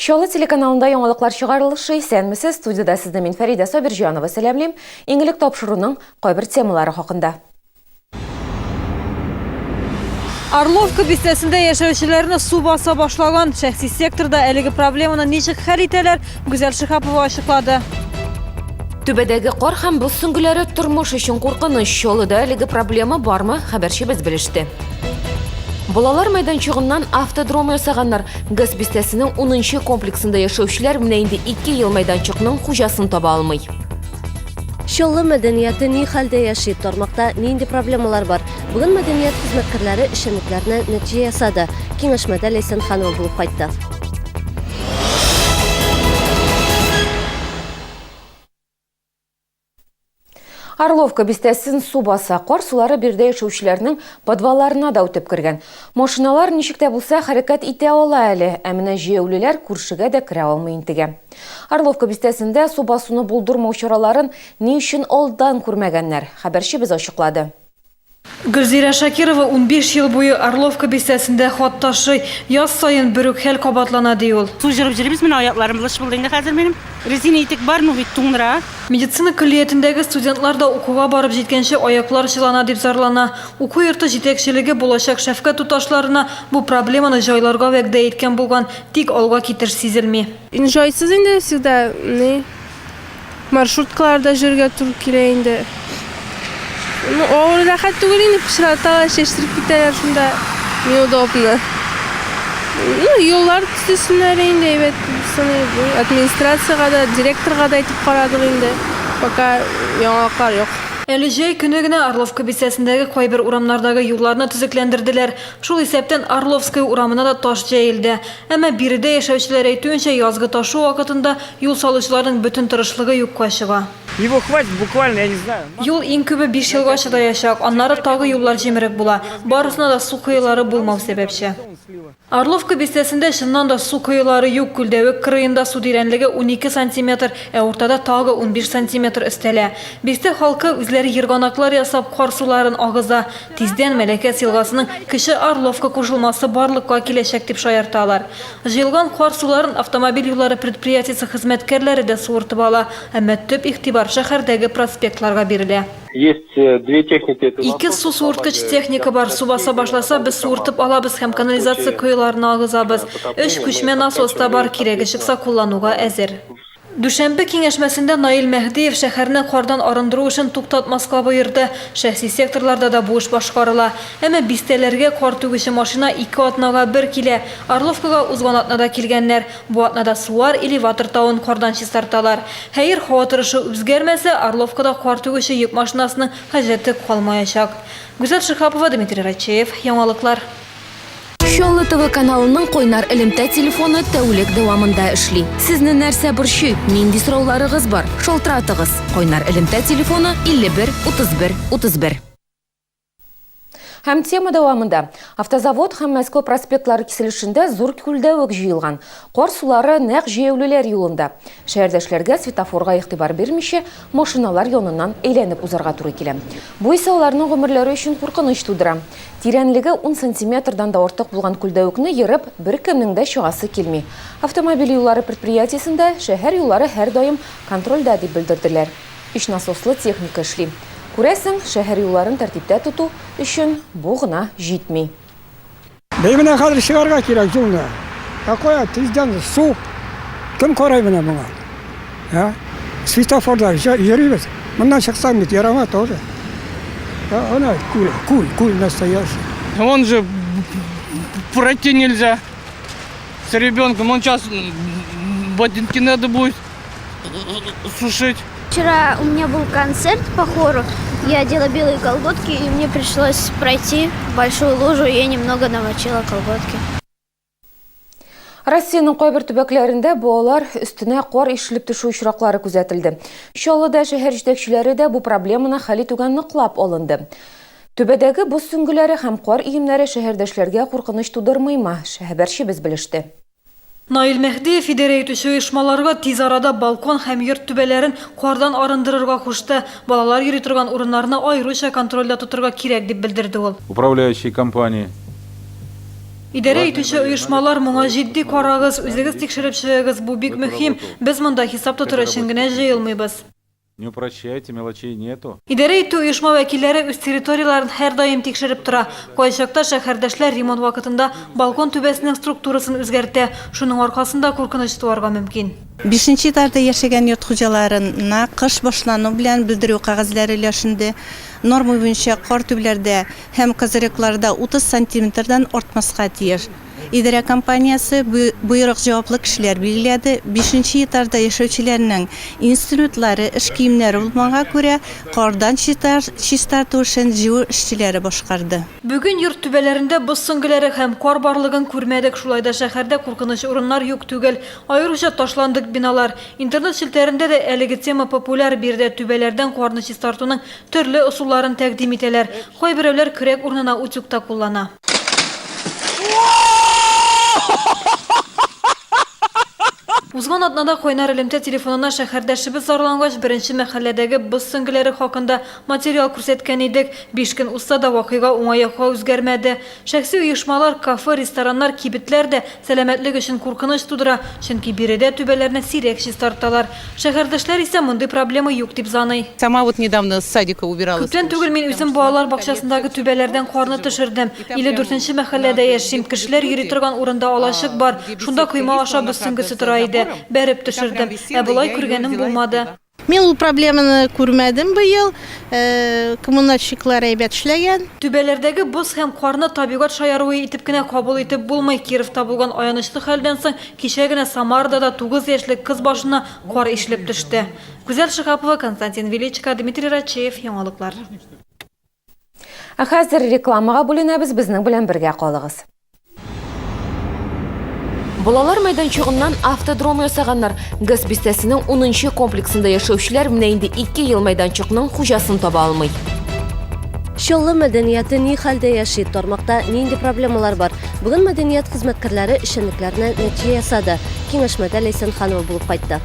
Чаллы телеканалында яңалыклар чыгарылышы исәнмесез. Студиядә сезне мин Фәридә Сабирҗанова сәламлим. Иң элек тапшыруның кайбер темалары хакында. Орловка бистәсендә яшәүчеләрне су баса башлаган. Шәхси секторда әлеге проблеманы ничек хәл итәләр, Гүзәл Шиһапова ачыклады. Түбәдәге кар һәм боз сөңгеләре тормыш өчен куркыныч. Чаллыда әлеге проблема бармы, хәбәрчебез белеште. Балалар мәйданчыгыннан автодром ясаганнар. ГЭС бистәсенең 10 комплексында яшәүчеләр менә инде 2 ел мәйданчыкның хуҗасын таба алмый. Чаллы мәдәнияте ни хәлдә яши, тармакта нинди проблемалар бар? Бүген мәдәният хезмәткәрләре эшчәнлекләренә нәтиҗә ясады. Киңәшмәдә Ләйсән Ханова булып кайтты. Орловка бистәсен су баса. Кар сулары биредә яшәүчеләрнең подвалларына да үтеп кергән. Машиналар ничек тә булса хәрәкәт итә ала әле, ә менә җәяүлеләр күршегә дә керә алмый интегә. Орловка бистәсендә су басуны булдырмау чараларын ни өчен алдан күрмәгәннәр? Хәбәрчебез ачыклады. Гөлзирә Шакирова 15 ел буе Орловка бистәсендә хат ташый. Яз саен бер үк хәл кабатлана, ди ул. Су җырып җөрибез, менә аякларым лыч булды инде хәзер минем. Резина итек бар, ну бит туңдыра. Медицина көллиятендәге студентлар да укуга барып җиткәнче аяклар чылана дип зарлана. Уку йорты җитәкчелеге булачак шәфкать туташларына бу проблеманы җайларга вәгъдә иткән булган, тик алга китеш сизелми. Җайсыз инде всегда, ни. Маршруткаларда җөрергә туры килә инде. Ну, авыр рәхәт түгел инде, пычраталар, чәчтереп китәләр шунда. Неудобно. Ну, юллар төзесеннәр инде, әйбәт булсын иде. Администрациягә дә, директорга да әйтеп карадык инде. Пока яңалыклар юк. Әле җәй көне генә Орловка бистәсендәге кайбер урамнардагы юлларны төзекләндерделәр. Шул исәптән Орловская урамына да таш җәелде. Әмма биредә яшәүчеләр әйтүенчә, язгы ташу вакытында юл салучыларның бөтен тырышлыгы юкка чыга. Его хватит буквально, я не знаю. Юл иң күбе биш елга чыдаячак, аннары тагы юллар җимерек була. Барысына да су коелары булмау сәбәпче. Орловка бистәсендә чыннан да су коелары юк, күлдәвек кырыенда су тирәнлеге 12 сантиметр, ә уртада тагы 15 сантиметр өстәлә. Бистә халкы үзләре ерганаклар ясап кар суларын агыза. Тиздән Мәләкәс елгасының Кече Орловка кушылмасы барлыкка киләчәк, дип шаярта алар. Җыелган кар суларын автомобиль юллары предприятиесе хезмәткәрләре дә суыртып ала, әмма төп игътибар шәһәрдәге проспектларга бирелә. Есть две техники, это Ике су суырткыч техника бар, су баса башласа, без суыртып алабыз һәм канализация коеларына агызабыз. Өч күчмә насос та бар, кирәге чыкса, куллануга әзер. Дүшәмбе киңәшмәсендә Наил Мәһдиев шәһәрне кардан арындыру эшен туктатмаска боерды. Шәхси секторларда да бу эш башкарыла. Әмма бистәләргә кар түгүче машина ике атнага бер килә. Орловкага узган атнада килгәннәр. Бу атнада Суар, Элеватор тавын кардан чистарталар. Хәер, һава торышы үзгәрмәсә, Орловкада кар түгүче йөк машинасының хаҗәте калмаячак. Гүзәл Шиһапова, Дмитрий Рачеев, Яңалыклар. Чаллы ТВ каналының кайнар элемтә телефоны тәүлек дәвамында эшли. Сезне нәрсә борчый, нинди сорауларыгыз бар? Шалтыратыгыз. Кайнар элемтә телефоны 51 31 31. Һәм тема дәвамында. Автозавод һәм Мәскәү проспектлары киселешендә зур күлдәвек җыелган. Кар сулары нәкъ җәяүлеләр юлында. Шәһәрдәшләргә светофорга игътибар бирмичә, машиналар яныннан әйләнеп узарга туры килә. Бу исә аларның гомерләре өчен куркыныч тудыра. Тирәнлеге ун сантиметрдан да артык булган күлдәвекне ерып, беркемнең дә чыгасы килми. Автомобиль юллары предприятиесендә шәһәр юллары һәрдаим контрольдә, дип белдерделәр. Өч насослы техника эшли. Күрәсең, шәһәр юлларын тәртиптә тоту өчен бу гына җитми. Бәй менә хәзер чыгарга кирәк юлны. Ә кая тиздән су. Кем карый менә моңа? Ә? Светофорда йөрибез. Моннан чыксаң бит ярамый тоже. Ә, ана күл, күл, күл настоящий. Он же пройти нельзя с ребенком. Он сейчас ботинки надо будет сушить. Вчера у меня был концерт по хору. Я одела белые колготки, и мне пришлось пройти большую лужу, и я немного намочила колготки. Россиянең кайбер төбәкләрендә балалар өстенә кар ишелеп төшү очраклары күзәтелде. Чаллыда шәһәр җитәкчеләре дә бу проблеманы хәл итүгә ныклап алынды. Түбәдәге боз сөңгеләре һәм кар өемнәре шәһәрдәшләргә куркыныч тудырмыймы? Хәбәрчебез белеште. Наил Мәһдиев идарә итүче оешмаларга тиз арада балкон һәм йорт түбәләрен кардан арындырырга кушты. Балалар йөри торган урыннарны аеруча контрольдә тотырга кирәк, дип белдерде ул. Управляющие компании. Идарә итүче оешмалар, моңа җитди карагыз, үзегез тикшереп чыгыгыз, бу бик мөһим. Без монда хисап тотыр өчен генә җыелмыйбыз. Не упрощайте, мелочей нету. Идарә итү оешма вәкилләре үз территорияләрен һәрдаим тикшереп тора. Кайчакта шәһәрдәшләр ремонт вакытында балкон түбәсенең структурасын үзгәртә, шуның аркасында куркыныч туарга мөмкин. Бишенче этажда яшәгән йорт хуҗаларына кыш башлану белән белдерү кәгазьләре өләшенде. Норма буенча кар түбәләрдә һәм козырекларда 30 сантиметрдан артмаска тиеш. Идарә компаниясе боерык җаваплы кешеләр билгеләде, бишенче этажда яшәүчеләрнең инструментлары, эш киемнәре булмаганга күрә, кардан чистарту эшен җыю эшчеләре башкарды. Бүген йорт түбәләрендә боз сөңгеләре һәм кар барлыгын күрмәдек, шулай да шәһәрдә куркыныч урыннар юк түгел. Аеруча ташландык биналар. Интернет челтәрендә дә әлеге тема популяр, биредә түбәләрдән карны чистартуның Төрле ысулларын тәкъдим итәләр. Кайберәүләр көрәк урынына утюг та куллана. Узган атнада кайнар элемтә телефонына шәһәрдәшебез зарлангач, беренче мәхәлләдәге боз сөңгеләре хакында материал күрсәткән идек. Биш көн узса да, вакыйга уңай якка үзгәрмәде. Шәхси оешмалар, кафе, рестораннар, кибетләр дә сәламәтлек өчен куркыныч тудыра, чөнки биредә түбәләрне сирәк чистарталар. Шәһәрдәшләр исә мондый проблема юк дип саный. Сама вот недавно с садика убирала. Күптән түгел мин үзем балалар бакчасындагы түбәләрдән карны төшердем. 54 нче мәхәлләдә яшим. Кешеләр йөри торган урында алачык бар. Шунда койма аша боз сөңгесе тора иде. Бәреп төшердем. Ә болай күргәнем булмады. Мин ул проблеманы күрмәдем быел. Коммунальщиклар әйбәт эшләгән. Түбәләрдәге боз һәм карны табигать шаяруы итеп кенә кабул итеп булмый. Кировта булган аянычлы хәлдән соң кичә генә Самарада да тугыз яшьлек кыз башына кар ишелеп төште. Гүзәл Шиһапова, Константин Величко, Дмитрий Рачеев, Яңалыклар. Ә хәзер рекламага бүленәбез, безнең белән бергә калыгыз. Балалар мәйданчыгыннан автодром ясаганнар. ГЭС бистәсенең 10 комплексында яшәүчеләр менә инде 2 ел мәйданчыкның хуҗасын таба алмый. Чаллы мәдәнияте ни хәлдә яши, тармакта нинди проблемалар бар? Бүген мәдәният хезмәткәрләре эшчәнлекләренә нәтиҗә ясады. Киңәшмәдә Ләйсән Ханова булып кайтты.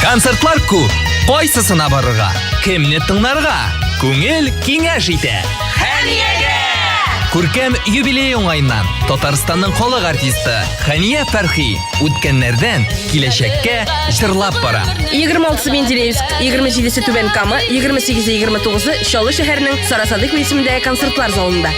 Концертлар күп. Кайсысына барырга? Кемне тыңларга? Күңел киңәш итә. Хәниягә! Күркәм юбилей уңаеннан Татарстанның халык артисты Хәния Фәрхи үткәннәрдән киләчәккә җырлап бара. 26-сы Менделеевск, 27-се Түбән Кама, 28-е 29-ы Чаллы шәһәренең Сара Садыйкова исемендәге концертлар залында.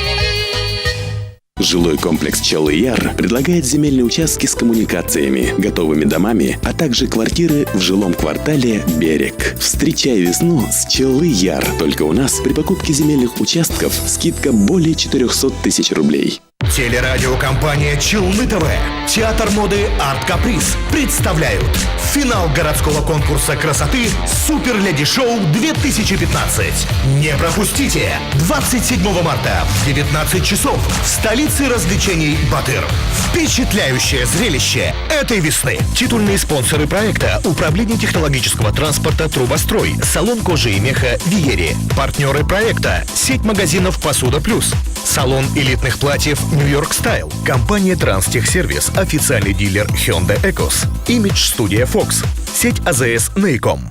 Жилой комплекс Челы-Яр предлагает земельные участки с коммуникациями, готовыми домами, а также квартиры в жилом квартале «Берег». Встречай весну с Челы-Яр. Только у нас при покупке земельных участков скидка более 400 тысяч рублей. Телерадиокомпания «Челны ТВ», Театр моды «Арт Каприз» представляют финал городского конкурса красоты «Супер Леди Шоу 2015». Не пропустите! 27 марта в 19 часов в столице развлечений Батыр. Впечатляющее зрелище этой весны. Титульные спонсоры проекта Управление технологического транспорта «Трубострой», салон кожи и меха «Виери». Партнеры проекта сеть магазинов «Посуда Плюс», салон элитных платьев «Нью-Йорк Стайл», компания «Транстехсервис», официальный дилер Hyundai Ecos, Имидж Студия Fox, сеть АЗС «Наиком».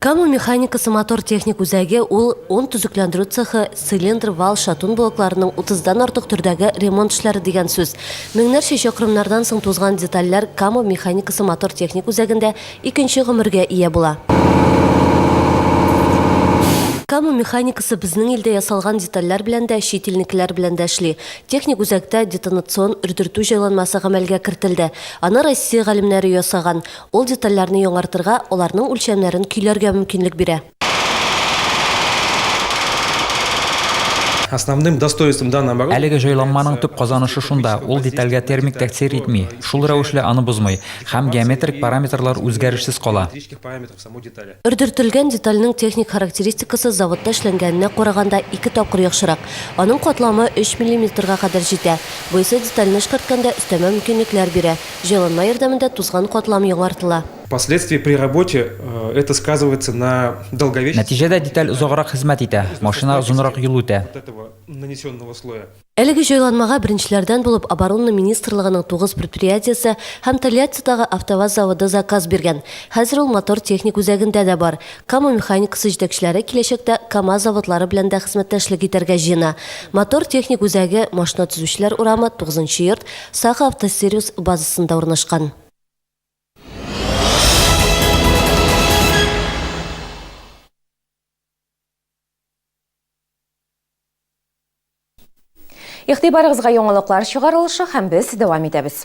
Кама механикасы мотор техник үзәге ул он төзекләндерү цехы, цилиндр, вал, шатун блокларының 30-дан артык төрдәге ремонт эшләре дигән сүз. Меңнәрчә чакрымнардан соң тузган детальләр Кама механикасы мотор техник үзәгендә икенче гомергә ия була. Кама механикасы безнең илдә ясалган детальләр белән дә, чит илнекеләр белән дә эшли. Техник үзәктә детонацион өрдертү җайланмасы гамәлгә кертелде. Аны Россия галимнәре ясаган. Ул детальләрне яңартырга, аларның үлчәмнәрен көйләргә мөмкинлек бирә. Основным достоинством данного оборудования Әлеге җайланманың төп казанышы шунда, ул детальгә термик тәэсир итми, шул рәвешле аны бозмый, һәм геометрик параметрлар үзгәрешсез кала. Өрдертелгән детальнең техник характеристикасы заводта эшләнгәненә караганда ике тапкыр яхшырак. Аның катламы өч миллиметрга кадәр җитә. Бу исә детальне эшкәрткәндә өстәмә мөмкинлекләр бирә. Җайланма ярдәмендә тузган катлам яңартыла. Впоследствии при работе это сказывается на долговечности. Нәтиҗәдә деталь озаграк хезмәт итә, машина озынрак юл үтә. Әлеге җайланмага беренчеләрдән булып Оборона министрлыгының тугыз предприятиесе һәм Тольяттидагы АвтоВАЗ заводы заказ биргән. Хәзер ул Мотор техник үзәгендә дә бар. Кама механикасы җитәкчеләре киләчәктә КАМАЗ заводлары белән дә хезмәттәшлек итәргә җыена. Мотор техник үзәге Машина төзүчеләр урамы, тугызынчы йорт, Саха автосервис базасында урнашкан. Игътибарыгызга яңалыклар чыгарылышы һәм без дәвам итәбез.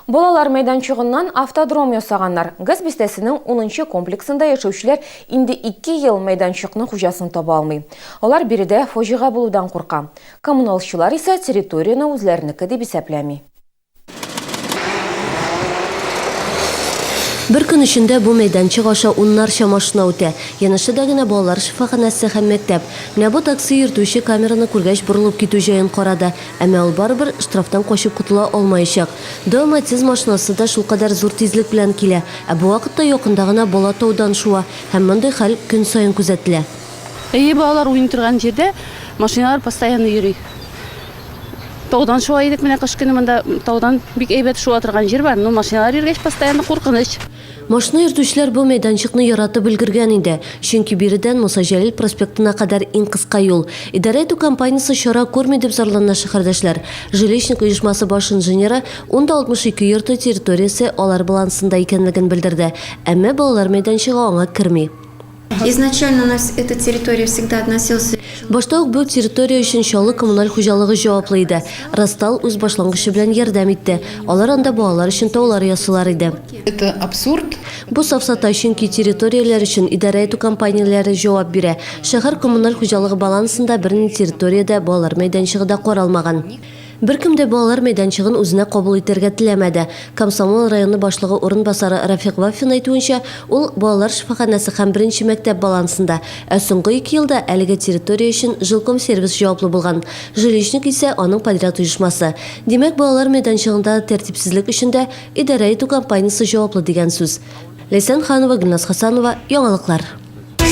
Балалар мәйданчыгыннан автодром ясаганнар. ГЭС бистәсенең 10 нчы комплексында яшәүчеләр инде ике ел мәйданчыкның хуҗасын таба алмый. Алар биредә фаҗига булудан курка. Коммуналчылар исә территорияне үзләренеке дип исәпләми. Бер көн эчендә бу мәйданчык аша уннарча машина үтә. Янәшәдә генә балалар шифаханәсе һәм мәктәп. Менә бу такси йөртүче камераны күргәч борылып китү җаен карады. Әмма ул барыбер штрафтан качып котыла алмаячак. Дэу Матиз машинасы да шулкадәр зур тизлек белән килә. Ә бу вакытта якында гына бала таудан шуа. Һәм мондый хәл көн саен күзәтелә. Әйе, балалар уйный торган җирдә машиналар постоянно йөри. Таудан шуа идек менә кыш көне монда таудан бик әйбәт шуа торган җир бар, но машиналар йөргәч постоянно куркыныч. Машина йөртүчеләр бу мәйданчыкны яратып өлгергән инде. Чөнки биредән Муса Җәлил проспектына кадәр иң кыска юл. Идарә итү компаниясе чара күрми, дип зарлана шәһәрдәшләр. Жилищник оешмасы баш инженеры 10,62 йорты территориясе алар балансында икәнлеген белдерде. Әмма балалар мәйданчыгы аңа керми. Изначально у нас эта территория всегда относилась. Башта ук бу территория өчен Чаллы коммуналь хуҗалыгы җаваплы иде. Ростал үз башлангычы белән ярдәм итте. Алар анда балалар өчен таулар ясыйлар иде. Это абсурд. Бу сафсата, чөнки территорияләр өчен идарә итү компанияләре җавап бирә. Шәһәр коммуналь хуҗалыгы балансында бернинди территория дә, балалар мәйданчыгы да каралмаган. Беркем дә балалар мәйданчыгын үзенә кабул итәргә теләмәде. Комсомол районы башлыгы урынбасары Рафик Вафин әйтүенчә, ул балалар шифаханәсе һәм беренче мәктәп балансында. Ә соңгы ике елда әлеге территория өчен Жилкомсервис җаваплы булган. Жилищник исә аның подряд оешмасы. Димәк, балалар мәйданчыгында тәртипсезлек өчен дә идарә итү компаниясе җаваплы дигән сүз. Ләйсән Ханова, Гөлназ Хасанова, Яңалыклар.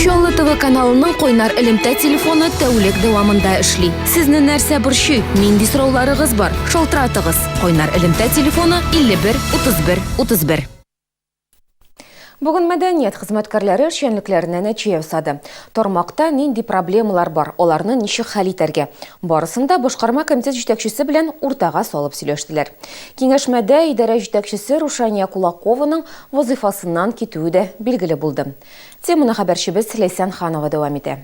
Чаллы ТВ каналының кайнар элемтә телефоны тәүлек дәвамында эшли. Сезне нәрсә борчый, нинди сорауларыгыз бар, шалтыратыгыз. Кайнар элемтә телефоны 51 31 31. Бүген мәдәният хезмәткәрләре эшчәнлекләренә нәтиҗә ясады. Тармакта нинди проблемалар бар, аларны ничек хәл итәргә? Барысын да башкарма комитет җитәкчесе белән уртага салып сөйләштеләр. Киңәшмәдә идарә җитәкчесе Рушания Кулакованың вазыйфасыннан китүе дә билгеле булды. Теманы хәбәрчебез Ләйсән Ханова дәвам итә.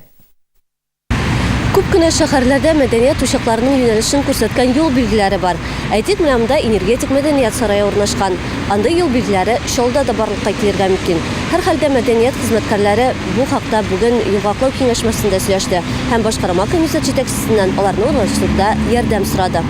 Күп кенә шәһәрләрдә мәдәният учакларының юнәлешен күрсәткән юл билгеләре бар. Әйтик, менә монда Энергетик мәдәният сарае урнашкан. Андый юл билгеләре Чаллыда да барлыкка килергә мөмкин. Һәрхәлдә мәдәният хезмәткәрләре бу хакта бүген йомгаклау киңәшмәсендә сөйләште һәм башкарма комитет җитәкчесеннән аларны урнаштыруда ярдәм сорады.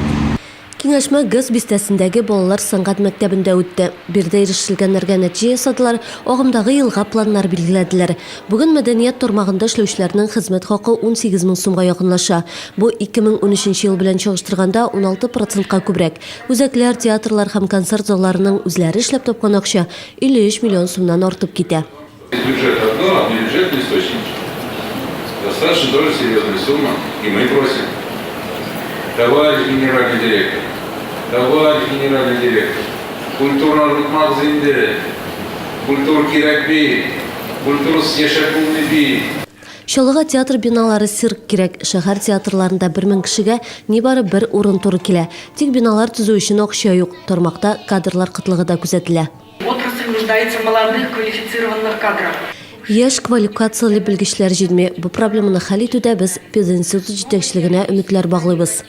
Киңәшмә ГЭС бистәсендәге балалар сәнгать мәктәбендә үтте. Биредә ирешелгәннәргә нәтиҗә ясадылар, агымдагы елга планнар билгеләделәр. Бүген мәдәният тармагында эшләүчеләрнең хезмәт хакы 18 мең сумга якынлаша. Бу 2013 ел белән чагыштырганда 16 процентка күбрәк. Үзәкләр, театрлар һәм концерт залларының үзләре эшләп тапкан акча 53 миллион сумнан артып китә. Бюджет одно, а внебюджетные источники. Достаточно тоже серьезная сумма, и мы просим. Товарищ генеральный директор, товарищ генеральный директор, культура онытмагыз инде, культура кирәк бит, культурасыз яшәп булмый бит. Чаллыга театр биналары цирк кирәк. Шәһәр театрларында бер мең кешегә нибары бер урын туры килә. Тик биналар төзү өчен акча юк. Тармакта кадрлар кытлыгы да күзәтелә. Отрасль нуждается в молодых квалифицированных кадрах. Яшь квалификацияле белгечләр җитми. Бу проблеманы хәл итүдә без пединститут җитәкчелегенә өметләр баглыйбыз.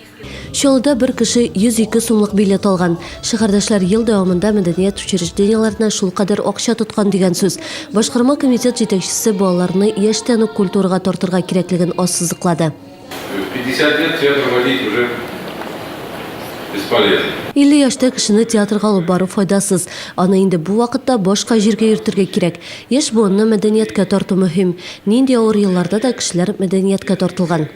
Чаллыда бер кеше 102 сумлык билет алган. Шәһәрдәшләр ел дәвамында мәдәният учреждениеләренә шулкадәр акча тоткан дигән сүз. Башкарма комитет җитәкчесе балаларны яшьтән үк культурага тартырга кирәклеген ассызыклады. В 50 лет театр водить уже бесполезно. 50 яшьтә кешене театрга алып бару файдасыз. Аны инде бу вакытта башка җиргә йөртергә кирәк. Яшь буынны мәдәнияткә тарту мөһим. Нинди авыр елларда да кешеләр мәдәнияткә тартылган.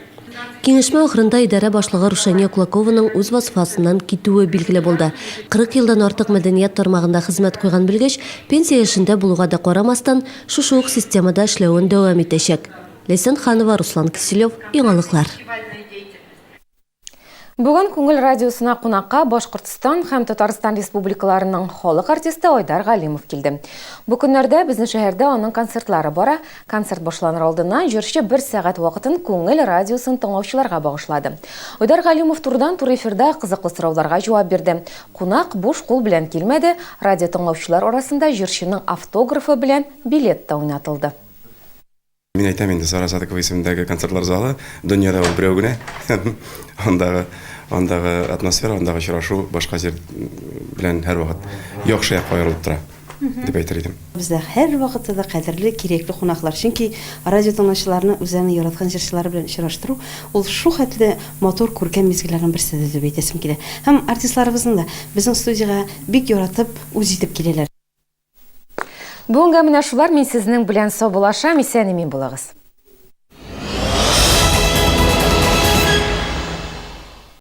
Киңәшмә ахырында идарә башлыгы Рушания Кулакованың үз вазыйфасыннан китүе билгеле булды. 40 елдан артык мәдәният тармагында хезмәт куйган белгеч, пенсия яшендә булуга да карамастан, шушы ук системада эшләвен дәвам итәчәк. Ләйсән Ханова, Руслан Киселев, Яңалыклар. Бүген Күңел радиосына кунакка Башкортстан һәм Татарстан республикаларының халык артисты Айдар Галимов килде. Бу көннәрдә безнең шәһәрдә аның концертлары бара. Концерт башланыр алдыннан җырчы бер сәгать вакытын Күңел радиосын тыңлаучыларга багышлады. Айдар Галимов турыдан-туры эфирда кызыклы сорауларга җавап бирде. Кунак буш кул белән килмәде, радио тыңлаучылар арасында җырчының автографы белән билет та уйнатылды. Мин әйтәм инде, Сара Садыкова исемендәге концертлар залы дөньяда ул берәү генә. Андагы андагы атмосфера, андагы очрашу башка җир белән һәрвакыт яхшы якка аерылып тора, дип әйтер идем. Бездә һәрвакытта да кадерле, кирәкле кунаклар. Чөнки радио тыңлаучыларны үзләренең яраткан җырчылары белән очраштыру, ул шул хәтле матур, күркәм мизгелләрнең берсе дә дип әйтәсем килә. Һәм артистларыбызны да безнең студиягә бик яратып, үз итеп киләләр. Бүгенгә менә шулар, мин сезнең белән саубуллашам, исән-имин булыгыз.